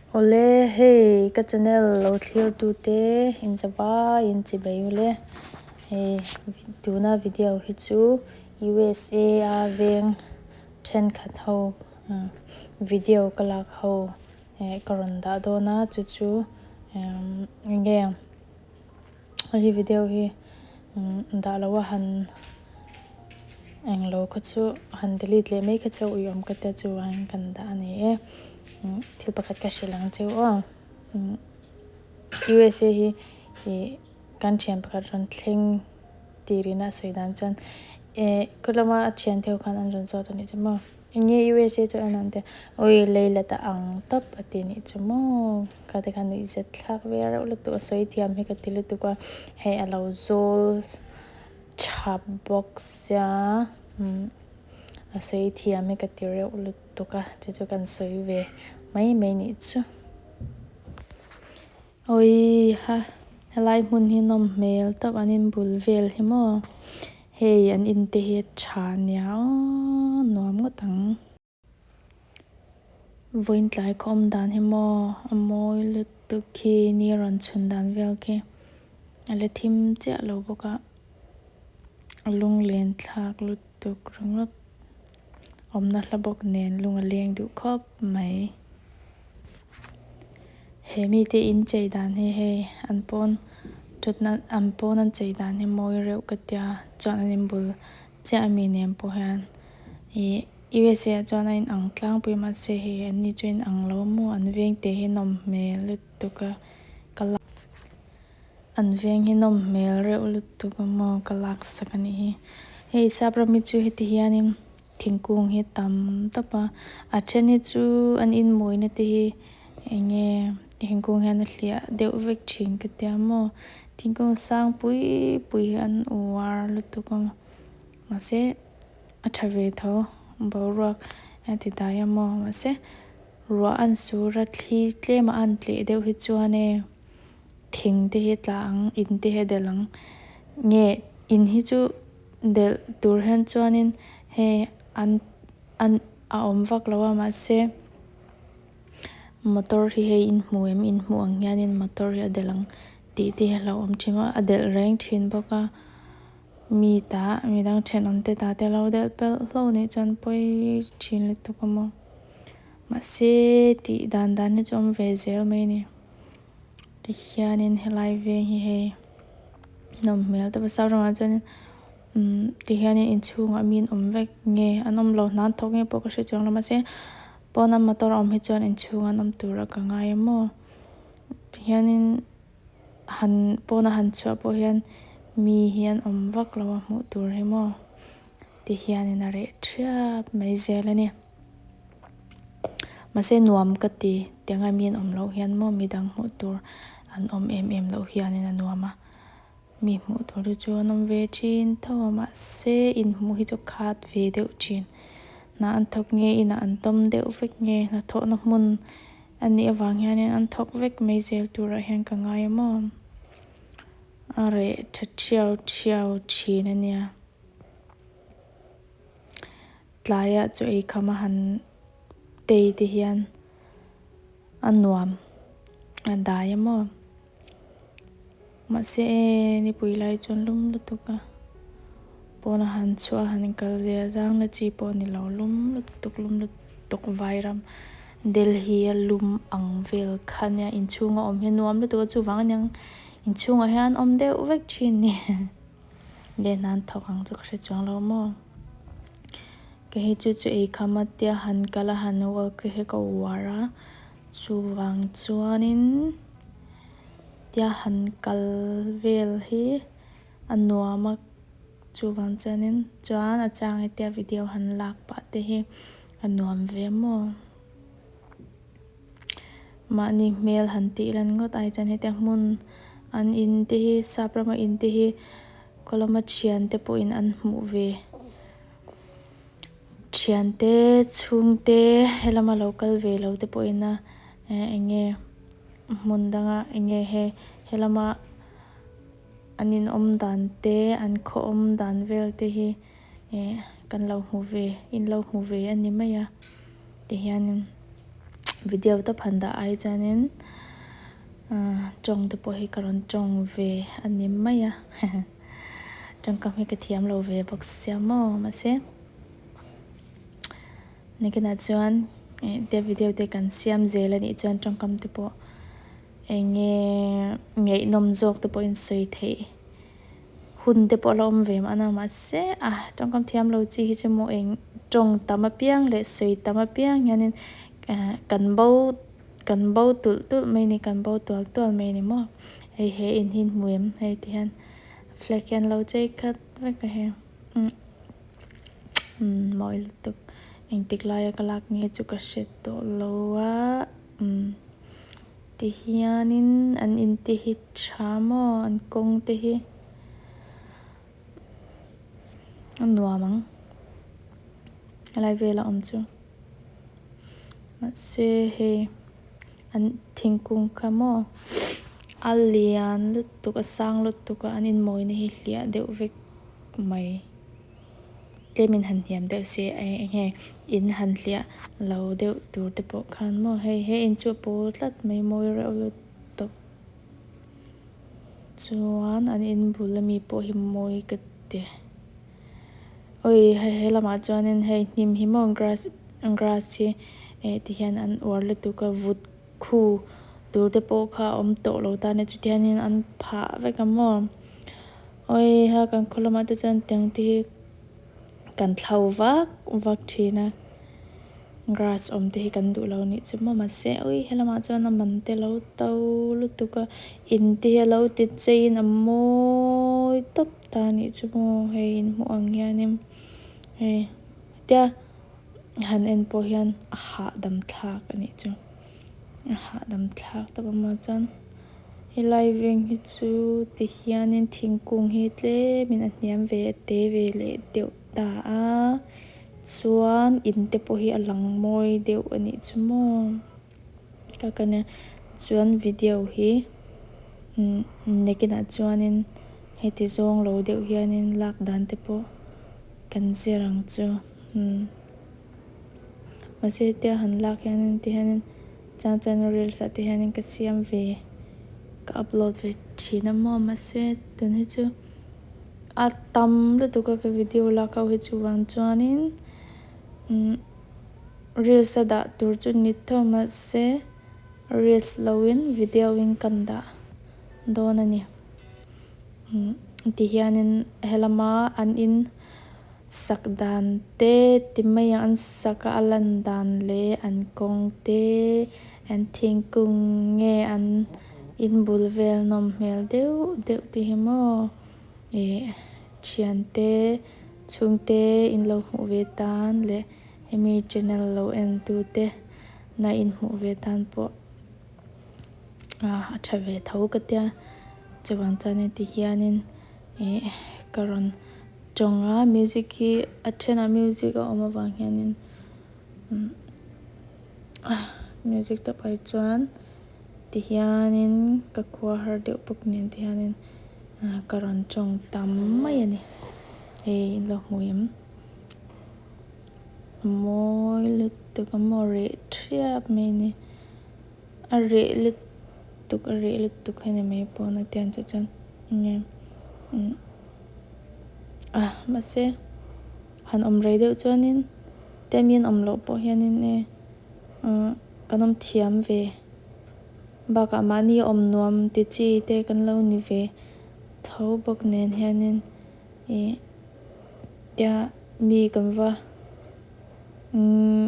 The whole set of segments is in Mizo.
Awle hei ka channel lo thlir tute inzavai in chibei ule hei tuna video hi chu USA a veng thenkhat ho video ka lak ho ka rawn dah dawn a chu chu enge hei video hi dah loh a han englo kha chu han delete leh mai kha chu a uiawm ka tia chuvangin kan dah a ni e thil pakhat ka hrilh ang cheu aw USA hi ih kan thian pakhat rawn thleng tir in a sawi dan chuan eh khawlama a thian te ho khan an rawn zawt a nih chu maw. Enge USA chu en ang te awi lei la ta ang tawp a ti nih chu maw kha te khan nuih zet thlak ve reuh lutuk a sawi thiam hi ka ti lutuk a hei a lo zawl tha bawk sia umm a sawi thiam hi ka ti reuh lutuk a chu chu kan sawi ve mai mai nih chu. Awi ha helai hmun hi nawm hmel tawp an inbul vel hi maw hei an in te hi a tha nia aw nuam ngawt ang. Vawiin tlai khaw awm dan hi maw a mawi lutuk khi ni a rawn chhun dan vel khi a la thim chiah lo bawk a a lunglen thlak lutuk ringawt awmna hla bawk nen lung a leng duh khawp mai. He mite in chei dan hi hei an pawn thutna an pawn an chei dan hi mawi reuh ka tia chuan an inbul chiah ami nen pawh hian ih USA ah chuan a in ang tlangpui mahse hei an ni chu a in ang lo maw an veng te hi nawm hmel lutuk a ka la an veng hi nawm hmel reuh lutuk a maw ka lak sak a nih hi hei sap ram hi chu heti hianin. Thingkung hi tam tawp a a then hi chu an inmawina te hi eng nge thingkung hian a hliah deuh vek thin ka tia maw thingkung sang pui pui hi an uar lutuk a mahse a tha ve tho boruak a ti dai a maw mahse ruah an sur a thli tlem a an tleh deuh hi chuan e thing te hi a tla ang in te hi a delh ang nge in hi chu. Delh tur hian chuanin hei an an a awm vak lo a mahse motor hi hei in hmu em in hmuh ang hianin motor hi a delh ang tih te hi a hlauhawm thin a a delh reng thin bawk a mi tah midang thenawm te tah te alo delh pelh hlauh anih chuan pawi thin lutuk a maw mahse tih dan dan hi chu a awm ve zel mai a ni. Tihianin helai veng hi hei nawm hmel tawp a sap ramah chuanin umm tihianin inchhungah mi an awm vek nge an awm lo hna an thawk nge pawh ka hre chuang lo mahse pawna motor a awm hi chuan inchhungah an awm tur a ka ngai a maw tihianin han pawna han chhuah pawh hian mi hi an awm vak lo a hmuh tur hi maw tihianin a reh thiap mai zel a ni. Mahse nuam ka ti tiang a mi an awm loh hian maw midang hmuh tur an awm em em loh hianin a nuam a mi hmuh tur te chu an awm ve thin tho a mahse inhmuh hi chu khat ve deuh thin hna an thawk nge inah an tawm deuh vek nge hnathawhna hmun a nih avang hianin an thawk vek mai zel turah hian ka ngai a maw a reh tha thiau thiau thin a nia. Tlaiah chaw ei kham a han tei te hian a nuam a dai a maw mahse nipui lai chuan lum lutuk a pawn a han chhuah a han kal ve a zang na chi pawh a ni lo lum lutuk lum lutuk vairam Delhi a lum ang vel kha nia inchhung a awm hi a nuam lutuk a chuvang aniang inchhungah hian awm deuh vek thin a ni. Leh hna an thawk ang chu ka hre chuang lo maw ka hei chu chu ei kham a tia han kal a han walk te hi ka uar a chuvang chuanin tia han kal vel hi a nuam a chuvang chuanin chuan a chang hetia video han lak pah te hi a nuam ve maw. Mahni hmel han tih lan ngawt ai chuan hetia hmun an in te hi sap rama in te hi kawlama thian te pawhin an hmuh ve thian te chhung te helama lo kal ve lo te pawhin a eng nge hmun danga eng nge he helama an in awm dan te an khaw awm dan vel te hi eh kan lo hmu ve in lo hmu ve a ni mai a. Tihianin. Video tawp han dah ai chuanin tawng te pawh hi ka rawn tawng ve a ni mai a tawngkam hi ka thiam lo ve bawk sia maw mahse nakinah chuan hetia video te kan siam zel a nih chuan tawngkam te pawh eng nge ngaihnawm zawk te pawhin sawi theih. Hun te pawh a la awm ve mahna mahse a tawngkam thiam lo chi hi chu maw eng tawng tam apiang leh sawi tam apiang hianin eh kan bo kan bo tulh tulh mai a ni kan bo tual tual mai a ni maw hei he in hi hmu em hei ti hian flag hi an lo chei khat vek a hei umm mawi lutuk engtik laia ka lak nge chu ka hre tawh lo a umm. Tihianin an in te hi tha maw an kawng te hi a nuam ang helai vela awm chu mahse hei an thingkung kha maw a lian lutuk a sang lutuk a an inmawina hi hliah deuh vek mai. Tlemin han hniam deuh se eng nge in han hliah lo deuh tur te pawh khan maw hei he in chu a pawl tlat mai mawi reuh lutuk chuan an in bul ami pawh hi mawi ka ti awi hei he lamah chuanin hei hnim hi maw grass grass hi eh ti hian an uar lutuk a vut khu tur te pawh kha a awm tawh lo tan a chutiangin an phah vek a maw. Awi ha kan khaw lamah te chuan tiang te hi kan thlo vak vak thin a grass awm te hi kan duh lo nih chu maw mahse awi helamah chuan a man te lo to lutuk a in te hi a lo ti chei in a mawi tawp ta nih chu maw hei in hmuh ang hianin hei hetia han en pawh hian a hahdam thlak a nih chu a hahdam thlak tawp a maw chuan. Helai veng hi chu ti hianin thingkung hi tlemin a hniam ve a te ve leh deuh ta a chuan in te pawh hi a lang mawi deuh a nih chu maw ka ka nia chuan video hi umm nakinah chuanin heti zawng lo deuh hianin lak dan te pawh kan zir ang chu umm mahse hetia han lak hianin ti hianin. Chuan chuan reels ah te hianin ka siam ve ka upload ve thin a maw mahse tun hi chu a tam lutuk a ka video lak ho hi chuvang chuanin umm reels a dah tur chu ni tho mahse reels lo in video in kan dah dawn a ni umm ti hianin helama an in. Sak dan te ti mai ang an sak a a lan dan leh an kawng te an thingkung nge an in bul vel nawm hmel deuh deuh te hi maw ih thian te chhung te in lo hmuh ve tan leh hemi channel lo en tu te na in hmuh ve tan pawh a tha ve tho ka tia chuvang chuan heti hianin ih ka rawn. Tawng a music hi a thenah music a awm avang hianin music te pawh hi chuan tihianin ka khua har deuh bawk nen tihianin ka rawn tawng tam mai a ni hei in lo hmu em a mawi lutuk a maw reh thiap mai a ni a reh lutuk a reh lutuk a ni mai pawn a tiang chu chuan enge. A mahse han awm rei deuh chuanin temian awm loh pawh hianin e ah kan awm thiam ve bakah mahni awm nuam ti chi te kan lo ni ve tho bawk nen hianin ih tia mi kan va umm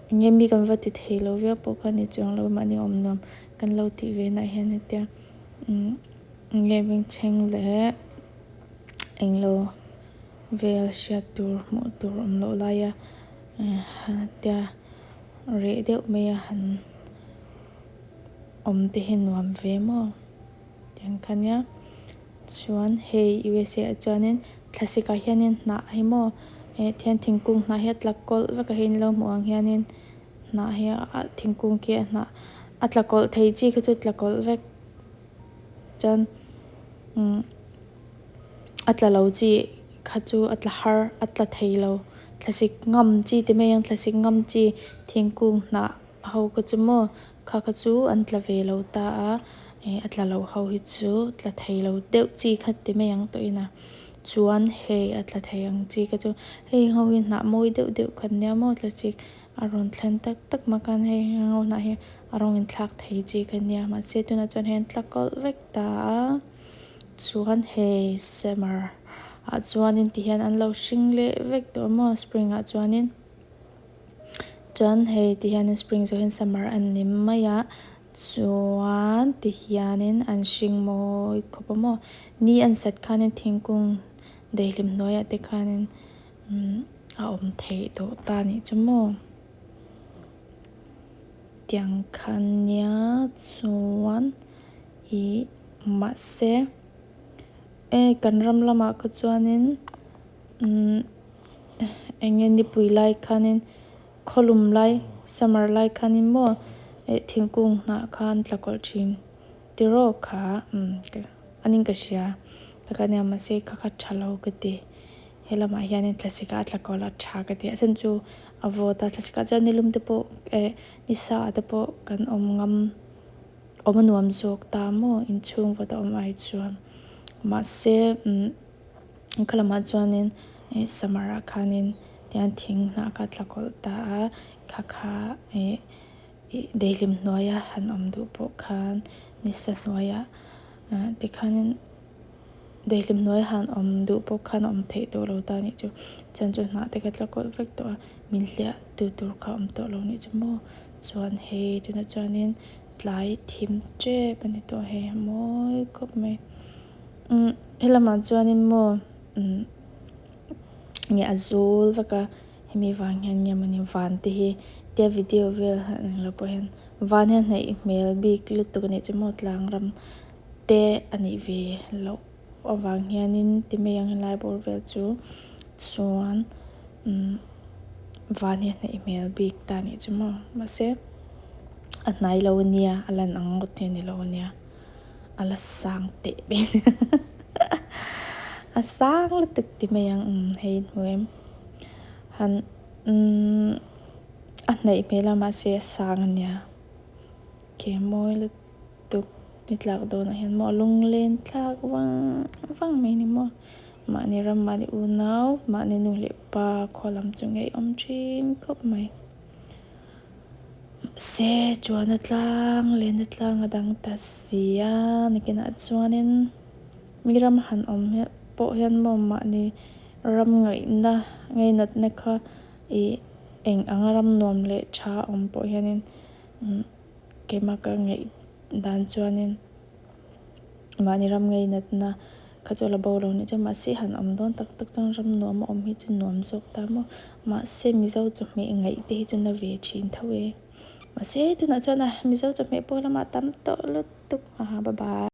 eng nge mi kan va ti thei lo viau pawh kha ni chuang lo mahni awm nuam kan lo tih ve naah hian hetia umm. Nge bengchheng leh englo vel hriat tur hmuh tur awm loh laia tia reh deuh mai a han awm te hi nuam ve maw tiang kha nia chuan hei U_S_A ah chuanin thlasik ah hianin hnah hi maw eh tihian thingkung hnah hi a tla kawlh vek a hei in lo hmuh ang hianin hnah hi a thingkung khi a hnah a tla kawlh thei chi kha chu tla kawlh vek. Chuan umm a tla lo chi kha chu a tla har a tla thei lo thlasik ngam chi ti mai ang thlasik ngam chi thingkung hnah. ho kha chu maw kha kha chu an tla ve lo ta a ih a tla lo ho hi chu tla thei lo deuh chi kha ti mai ang tawh ina chuan hei a tla thei ang chi kha chu heng ho hi hnah mawi deuh deuh kha an nia maw thlasik a rawn thlen tak tak hma khan hei heng ho hnah hi a rawng inthlak thei chi kha ania mahse tunah chuan hei an tla kawlh vek ta a chuan hei summer ah chuanin tihian an lo hring leh vek tawh a maw spring ah chuanin chuan hei tihianin spring zawh hian summer a ni mai a chuan tihianin an hring mawi khawp a maw ni an sat khanin thingkung daihlim hnuaiah te khanin umm a awm theih tawh ta a nih chu maw tiang kha nia chuan ih mahse e kan ram lamah kha chuanin umm eng nge nipui lai khanin khawlum lai summer lai khanin maw eh thingkung hnah kha an tla kawlh thin tiraw kha umm anin ka hria ka kha nia mahse kha kha tha lo ka ti he lamah hianin thlasik ah a tla kawlh a tha ka ti a chhan chu a vawt a thlasik ah chuan nilum te pawh eh nisa ah te pawh kan awm ngam awm a nuam zawk ta maw inchhung vawt a awm ai chuan mahse umm kha lamah chuanin ih summer ah khanin tiang thing hnah kha a tla kawlh ta a kha kha ih ih daihlim hnuaia han awm duh pawh khan nisa hnuaiah ah tikhanin daihlim hnuaia han awm duh pawh khan a awm theih tawh lo ta anih chu chuan chu hnah te kha tla kawlh vek tawh a min hliah tu tur kha a awm tawh lo anih chu maw chuan hei tunah chuanin tlai thim tep a ni tawh hei a mawi khawp mai umm helamah chuanin maw umm nge a zul vek a hemi vang hian nge mawni van te hi tia video vel englo pawh hian van hian hnaih hmel bik lutuk a nih chu maw tlang ram te a nih ve loh avang hianin ti mai ang helai bawr vel chu chuan umm van hi a hnaih hmel bik ta a nih chu maw mahse a hnai lo ania a lan ang ngawt hi a ni lo ania a la sang teh mai a sang lutuk ti mai ang umm hei hmu em han umm a hnaih hmel a mahse a sang ania ke mawi lutuk ni tlak dawnah hian maw a lunglen thlak vang vang mai a ni maw mahni ram mahni unau mahni nu leh pa khaw lam chu ngaihawm thin khawp mai. Mahse chuan a tlang len a tlang a dang ta si a nakinah chuanin mi ram han awm pawh hian maw mahni ram ngaihna ngainatna kha ih eng anga ram nuam leh tha awm pawh hianin keimah ka ngaih dan chuanin. Mahni ram ngeinatna kha chu a la bo lo nih chuan mahse han awm dawn tak tak chuan ram nuam a awm hi chu nuam zawk ta maw mahse mizo chawhmeh ngaih te hi chu na ve thin tho e mahse tunah chuan a mizo chawhmeh pawh lamah tam tawh lutuk haha bye bye.